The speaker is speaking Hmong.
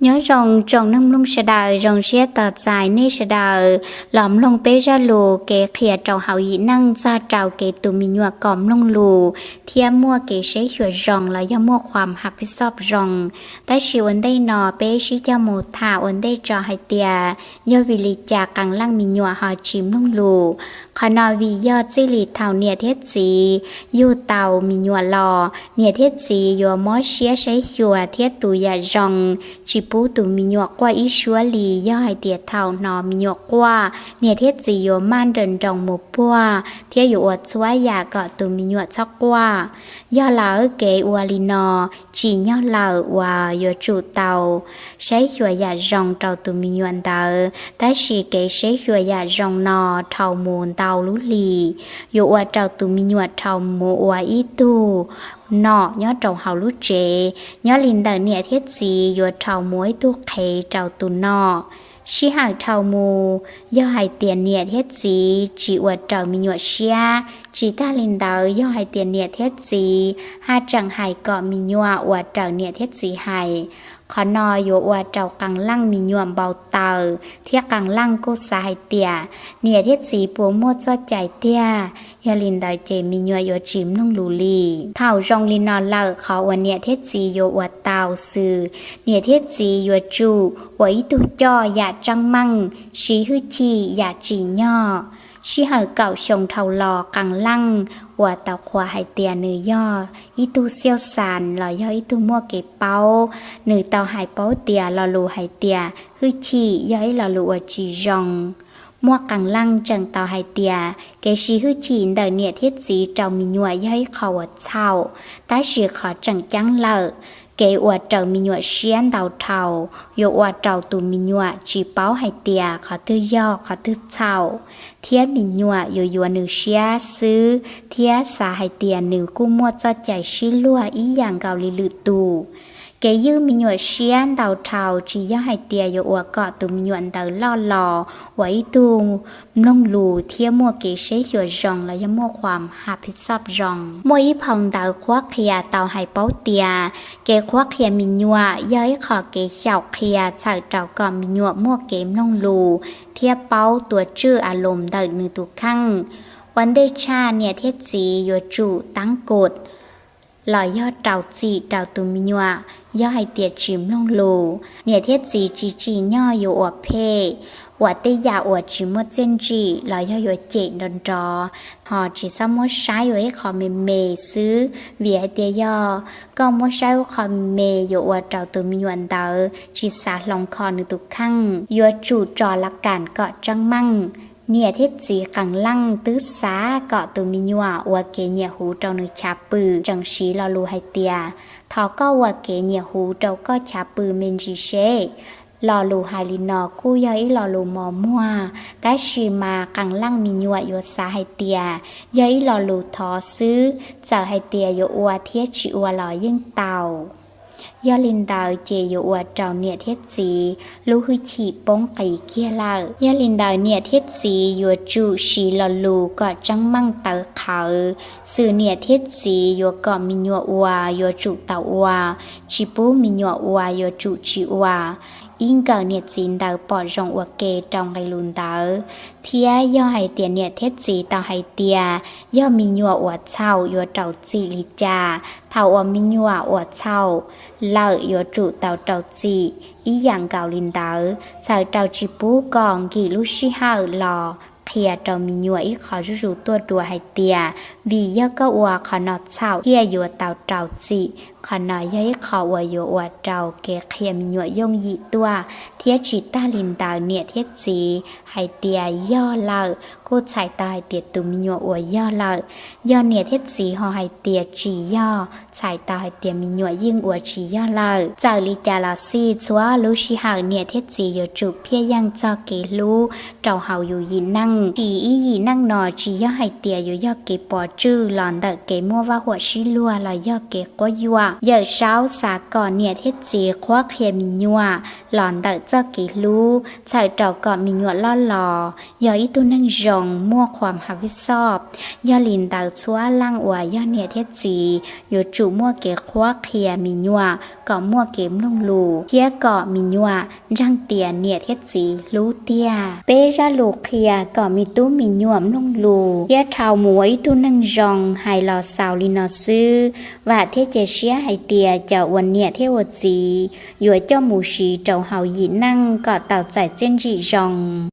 Nyob zoo tsoom neeg mloog sawv daws, zoo siab tos txais nej sawv daws los mloog peb zaj lus kev qhia rau hauv yim neej txog rau kev tus me nyuam kom mloog lus thiab muaj kev saib xyuas zoo los yog muaj khuam hab pib xob zoo. Tab sis ua ntej no peb sib cog mus tham ua ntej tso hais tias yog vim li cas Qee Leej me nyuam ho tsis mloog lus. Qhov no vim yog txij li thaum niam thiab txiv yug tau me nyuam los, niam thiab txiv yuav mob siab saib xyuas thiab tus yam zoo, tsis pub tus me nyuam quaj ib suab li. Yog hais tias thaum hnov me nyuam quaj, niam thiab txiv yuav maj nrawm nroos mus puag thiab yuav ua txhua yam kom tus me nyuam txhob quaj. Yog lawm kev ua li no tsim nyog lawm uas yuav tsum tau saib xyuas yam zoo rau tus me nyuam ntawd. Tab sis kev saib xyuas yam zoo no dhau mus ntau lub hlis, yuav ua rau tus me nyuam dhau mus ua ib tug nom nyob rau hauv lub tsev. Nyob li ntawm niam thiab txiv yuav dhau mus ua ib tug qhev rau tus nom. Sij hawm dhau mus, yog hais tias niam thiab txiv tsis ua raws me nyuam siab, tsis tag li ntawd yog hais tias niam thiab txiv haj tseem hais kom me nyuam ua raws niam thiab txiv hais, qhov no yuav ua rau Qee Leej me nyuam npau taws thiab Qee Leej kuj xav hais tias niam thiab txiv puas muaj txoj cai tiag. Yog li ntawd ces me nyuam yuav tsis mloog lus li. Thaum zoo li no lawm, qhov uas niam thiab txiv yuav ua tau xwb, niam thiab txiv yuav tsum ua ib tug coj yam tseeb meej, siv hwj chim yam tsim nyog. Sij hawm kaum xyoo dhau los Qee Leej uas tau qhuas hais tias nws yog ib tug xiauj xas los yog ib tug muaj kev paub, nws tau hais paub tias lo lus hais tias hwj chim yog ib lo lus uas tsis zoo. Muaj Qee Leej tseem tau hais tias kev siv hwj chim ntawm niam thiab txiv rau me nyuam yog ib qho uas txhaum, tab sis qhov tseem ceeb lawm, kev ua raws me nyuam siab ntau dhau yuav ua rau tus me nyuam tsis paub hais tias qhov twg yog qhov twg txhaum, thiab me nyuam yuav yuav nws siab xwb thiab xav hais tias nws kuj muaj txoj cai sib luag ib yam nkaus li lwm tus. Kev ywj me nyuam siab ntau dhau tsis yog hais tias yuav ua kom tus me nyuam ntawd loj los ua ib tug mloog lus thiab muaj kev saib xyuas zoo los yog muaj khuam hab pib xob zoo. Muaj ib phau ntawv qhuab qhia tau hais paub tias kev qhuab qhia me nyuam yog ib qho kev xyaum qhia txhawm rau kom me nyuam muaj kev mloog lus thiab paub tua tswj a loos ntawm nws tus kheej. Ua ntej tshaj niam thiab txiv yuav tsum tab kaum los yog rau txim rau tus me nyuam yog hais tias tsis mloog lus. Niam thiab txiv tsis tsim nyog yuav ua phem, ua tej yam uas tsis muaj txiaj ntsim los yog yuav cem nrov nrov. Ho tsis txhob muab saib ua ib qho me me xwb, vim hais tias yog koj muab saib ua qho me me yuav ua rau tus me nyuam ntawd tsis xav hloov kho nws tus kheej. Yuav tsum tso laj kam kom tseeb meej. Niam thiab txiv Qee Leej twb xav kom tus me nyuam ua kev nyiam huv rau nws chav pw, tseem siv lo lus hais tias thov koj ua kev nyiam huv rau koj chav pw me ntsis seb. Lo lus hais li no kuj yog ib lo lus mos muag, tab sis mas Qee Leej me nyuam yuav xav hais tias yog ib lo lus thov xwb, txawm hais tias yuav ua thiab tsis ua los yeej tau. Yog li ntawd ces yuav ua rau niam thiab txiv lub hwj chim poob qis kiag lawm. Yog li ntawd niam thiab txiv yuav tsum siv lo lus kom tseeb meej tawv qhawv, xwm niam thiab txiv yuav kom me nyuam ua yuav tsum tau ua, tsis pub me nyuam ua yuav tsum tsis ua. Ib nkawm niam txiv ntawd pom zoo ua ke rau nqe lus ntawd. Thiab yog hais tias niam thiab txiv tau hais tias yog me nyuam uas txhaum yuav rau txim li cas, thaum uas me nyuam uas txhaum lawm yuav tsum tau rau txim ib yam nkaus li ntawd, txhawm rau tsis pub kom nkim lub sij hawm los qhia rau me nyuam ib qho zuj zus tuaj dua hais tias vim yog koj ua qhov no txhaum thiaj yuav tau rau txim. Qhov no yog ib qho uas yuav ua rau kev qhia me nyuam yooj yim tuaj. Thiab tsis tag li ntawd niam thiab txiv hais tias yog lawm kuj txhais tau hais tias tus me nyuam ua yog lawm. Yog niam thiab txiv ho hais tias tsis yog, txhais tau hais tias me nyuam yeej ua tsis yog lawm. Txawm li cas los xij, txhua lub sij hawm niam thiab txiv yuav tsum phiaj yeej txog kev hlub rau hauv yus yim neej. Tsis ib yim neej no tsis yog hais tias yuav yog kev pov tswj los ntawm kev muaj vaj huam sib luag los yog kev quab yuam. Yawm saub xav kom niam thiab txiv qhuab qhia me nyuam los ntawm txoj kev hlub, txhawm rau kom me nyuam loj los yog ib tug neeg zoo, muaj khuam hav vij xoj. Yog li ntawd txhua leej uas yog niam thiab txiv yuav tsum muaj kev qhuab qhia me nyuam kom muaj kev mloog lus thiab kom me nyuam ntseeg tias niam thiab txiv hlub tiag. Peb zaj lus qhia kom me tub me nyuam mloog lus thiab dhau mus ua ib tug neeg zoo hais los xaus li no xwb. Vam thiab cia siab hais tias cov uas niam thiab ua txiv yuav coj mus siv rau hauv yim neej kom tau txais txiaj ntsim zoo.